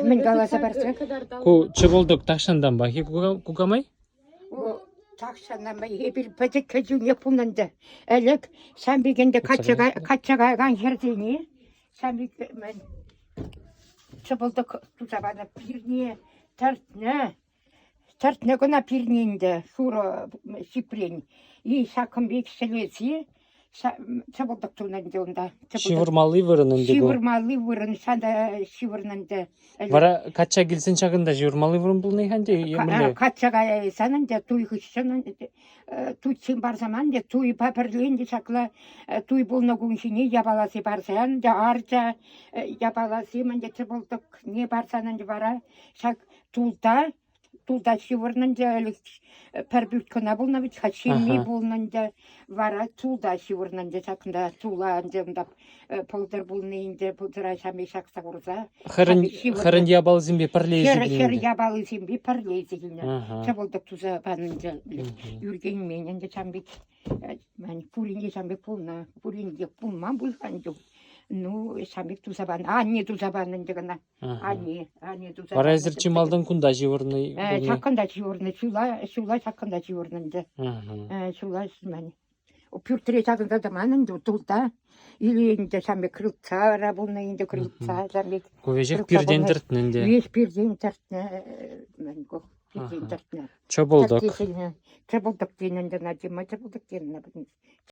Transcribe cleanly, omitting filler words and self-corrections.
Мӗн каласа парса? Ку чӑвӑлтӑк тахҫантанпах-и кукамай? Тахҫантанпа эпир пӗчӗк кӗтӳне пулнӑ ӗнтӗ. Ӗлӗк ҫам пек ӗнтӗ качча каякан хӗрсене ҫам пек мӗн чӑпӑлтӑк туса панӑ пирне тӗртнӗ. Тӗртнӗ кӑна пирне ӗнтӗ шурӑ ҫипрен. И ҫакӑн пек ҫӗлесе чӑпӑлтӑк тунӑ ӗнтӗ унта. Ҫывӑрмалли вырӑн ӗнтӗ ку. Ҫывӑрмалли вырӑн ҫанта ҫывӑрнӑ ӗнтӗ. Вара качча килсен ҫакӑнта ҫывӑрмалли вырӑн пулнӑ-и-ха ӗнтӗ е мӗнле? Качча каяйсан ӗнтӗ туй хыҫҫӑн туйсем парсан ӗнтӗ туйпа пӗрле ӗнтӗ ҫакла туй пулнӑ кунхине япаласем парсан ӗнтӗ арча япаласем ӗнтӗ чӑпӑлтӑкне парсан ӗнтӗ вара ҫак тулта тулта ҫывӑрнӑ ӗнтӗ ӗлӗк пӗр пӳрт кӑна пулнӑ вӗт-ха ҫемми пулнӑ ӗнтӗ вара тулта ҫывӑрнӑ ӗнтӗ ҫакӑнта тула ӗнтӗ унта пӑлтӑр пулни ӗнтӗ пӑлтӑра ҫами ҫакса курса Хӗрӗн хӗрӗн япалисемпе пӗрле илсе хӗр килнӗ хӗр ӗнтӗ. япалисемпе пӗрле илсе килнӗ чӑпӑлтӑк туса панӑ ӗнтӗ ӳркенмен ӗнтӗ ҫам пек Мӗн пурин те ҫам пек пулнӑ пурин те пулман пуль-ха ӗнтӗ ну ҫам пек туса панӑ анне туса панӑ ӗнтӗ кӑна Анне, анне туса Вара эсир чи малтан кунта ҫывӑрнӑ пулнӑ? Ҫаккӑнта ҫывӑрнӑ, ҫула, ҫула ҫаккӑнта ҫывӑрнӑ ӗнтӗ. Ҫула мӗн. Пӳртре ҫакӑнса тӑман ӗнтӗ, тулта. Или ӗнтӗ ҫам пек крыльца вара пулнӑ ӗнтӗ, крыльца ҫам пек. Ку веҫех пиртен тӗртнӗ ӗнтӗ. Веҫ пиртен тӗртнӗ, мӗн ку, пиртен тӗртнӗ. Чӑпӑлтӑк. Чӑпӑлтӑк тенӗ ӗнтӗ, Надя, ма чӑпӑлтӑк тенӗ?